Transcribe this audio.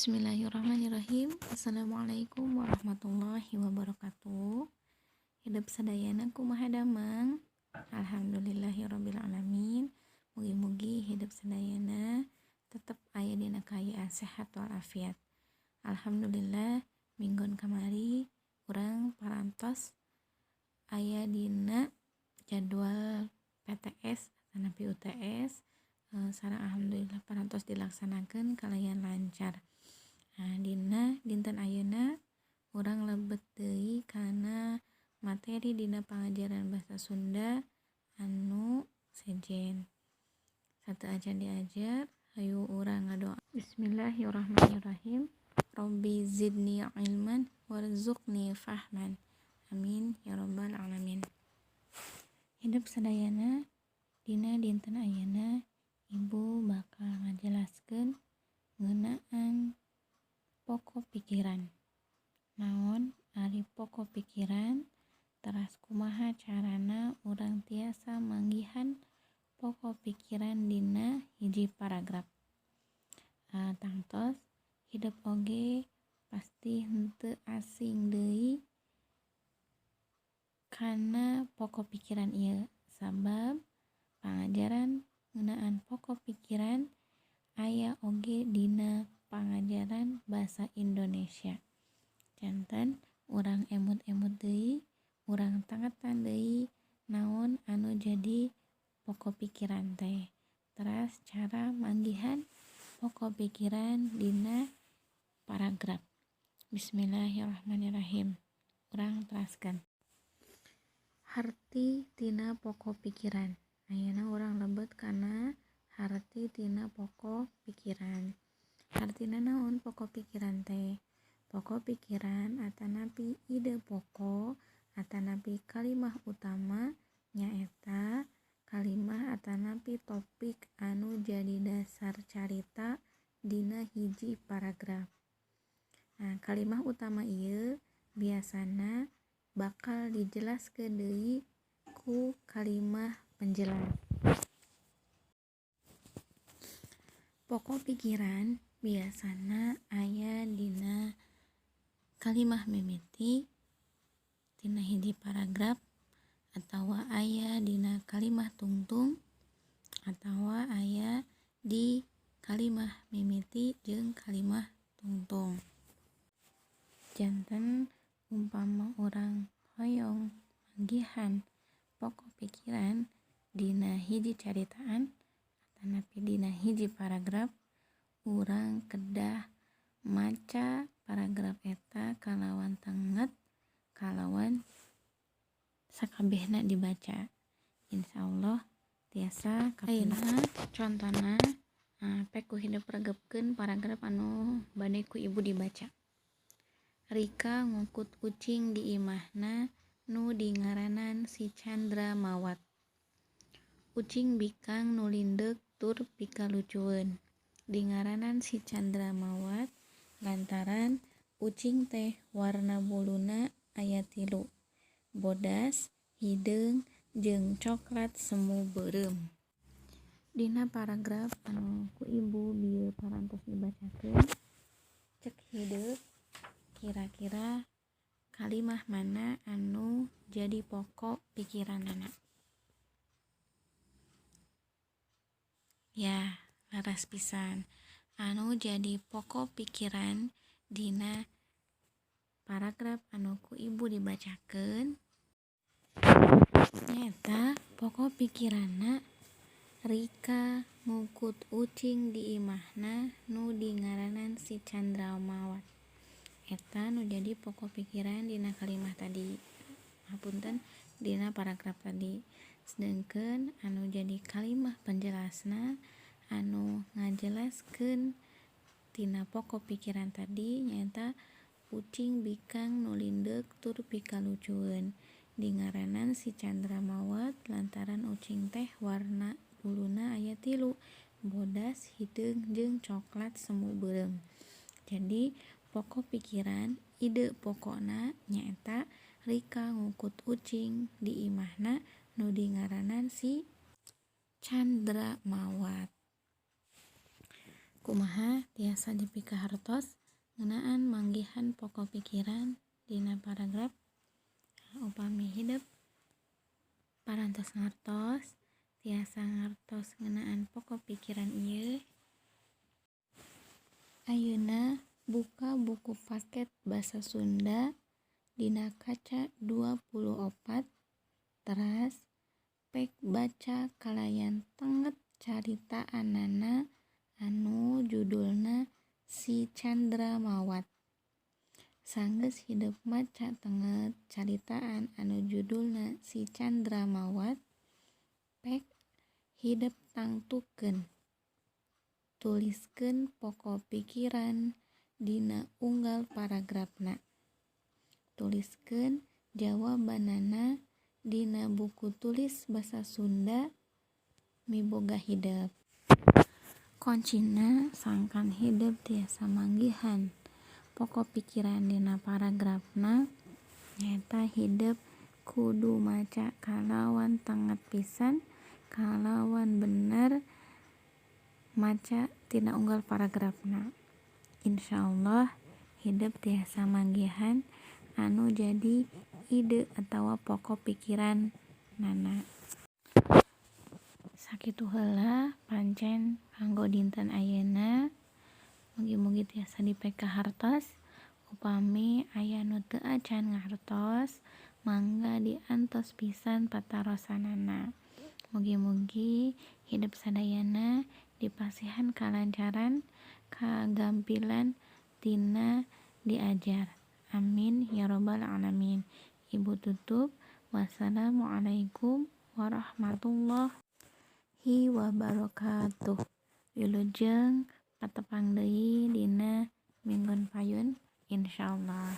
Bismillahirrahmanirrahim. Assalamualaikum warahmatullahi wabarakatuh. Hidup sadayana kumaha damang? Alhamdulillahirabbil alamin. Mugi-mugi hidup sadayana tetep aya dina kaayaan sehat walafiat. Alhamdulillah minggon kamari urang parantos aya dina jadwal PTS atanapi UTS, sareng alhamdulillah parantos dilaksanakeun kalayan lancar. Nah, dina dinten ayeuna urang lebet deui kana materi dina pangajaran bahasa Sunda anu sejen. Sateuacan diajar, hayu urang ngadoa. Bismillahirrahmanirrahim. Rabbi zidni ilman warzuqni fahman. Amin ya rabbal alamin. Hidup sadayana, dina dinten ayeuna ibu bakal ngajelaskeun ngeunaan pokok pikiran. Naon ari pokok pikiran, teras kumaha carana urang tiasa manggihan pokok pikiran dina hiji paragraf. Tangtos hidup oge pasti henteu asing deui kana pokok pikiran ieu, sabab pangajaran ngeunaan pokok pikiran aya oge dina pangajaran basa Indonesia. Janten urang emut-emut deui, urang tangetan deui naon anu jadi pokok pikiran teh. Teras cara manggihan pokok pikiran dina paragraf. Bismillahirrahmanirrahim. Urang teraskeun. Harti tina pokok pikiran. Ayeuna urang lebet kana harti tina pokok pikiran. Hartina naon pokok pikiran teh? Pokok pikiran atanapi ide pokok atanapi kalimah utama nyaeta kalimah atanapi topik anu jadi dasar carita dina hiji paragraf. Nah, kalimah utama ieu biasana bakal dijelaskeun deui ku kalimah penjelas. Pokok pikiran biasana aya dina kalimah mimiti tina hiji paragraf atawa aya dina kalimah tungtung atawa aya di kalimah mimiti jeung kalimah tungtung. Janten umpama urang hoyong manggihan pokok pikiran dina hiji caritaan atanapi dina hiji paragraf, urang kedah maca paragraf eta kalawan tenget, kalawan sakabehna dibaca. Insyaallah tiasa kapenuh. Contona pek ku hidup regepkeun paragraf anu bade ku ibu dibaca. Rika ngukut ucing di imahna nu dingaranan si Chandra Mawat. Ucing bikang nu lindeuk tur pikalucueun. Dingaranan si Chandra Mawat lantaran ucing teh warna buluna aya tilu, bodas, hideung, jeung coklat semu beureum. Dina paragraf anu ku ibu bieu parantos dibacakeun, cek hideung kira-kira kalimah mana anu jadi pokok pikiranana? Ya, leres pisan. Anu jadi pokok pikiran dina paragraf anu ku ibu dibacakeun nyaeta pokok pikiranna Rika ngukut ucing di imahna nu dingaranan si Chandra Mawat. Eta nu jadi pokok pikiran dina kalimah tadi. Hapunten, dina paragraf tadi. Sedengkeun anu jadi kalimah penjelasna anu ngajelaskeun tina pokok pikiran tadi nyaeta ucing bikang nu lindeuk tur pikalucueun. Dingaranan si Chandra Mawat lantaran ucing teh warna buluna aya tilu, bodas, hideung, jeung coklat semu beureum. Jadi pokok pikiran ide pokokna nyaeta Rika ngukut ucing di imahna nu dingaranan si Chandra Mawat. Kumaha, tiasa dipikahartos ngeunaan manggihan pokok pikiran dina paragraf? Upami hidep parantos ngartos, tiasa ngartos ngeunaan pokok pikiran ieu. Ayeuna buka buku paket Basa Sunda dina kaca 24, teras pek baca kalayan tenget caritaanana anu judulna Si Candra Mawat. Sanggeus hidep maca tenget caritaan anu judulna Si Candra Mawat, pek hidep tangtukeun. Tuliskeun pokok pikiran dina unggal paragrafna. Tuliskeun jawabanana dina buku tulis Basa Sunda miboga hidep. Koncina sangkan hidep tiasa manggihan pokok pikiran dina paragrafna nyaeta hidep kudu maca kalawan tenget pisan, kalawan bener maca tina unggal paragrafna. Insyaallah hidep tiasa manggihan anu jadi ide atawa pokok pikiran nana. Sakitu heula pancen kanggo dinten ayeuna, mugi-mugi tiasa dipikahartos. Upami aya nu teu acan ngartos, mangga diantos pisan patarosanana. Mugi-mugi hidep sadayana dipasihan kalancaran, kagampilan tina diajar. Amin ya robbal alamin. Ibu tutup, wassalamualaikum warahmatullahi wabarakatuh. Wilujeng patepang deui dina minggon payun, insyaallah.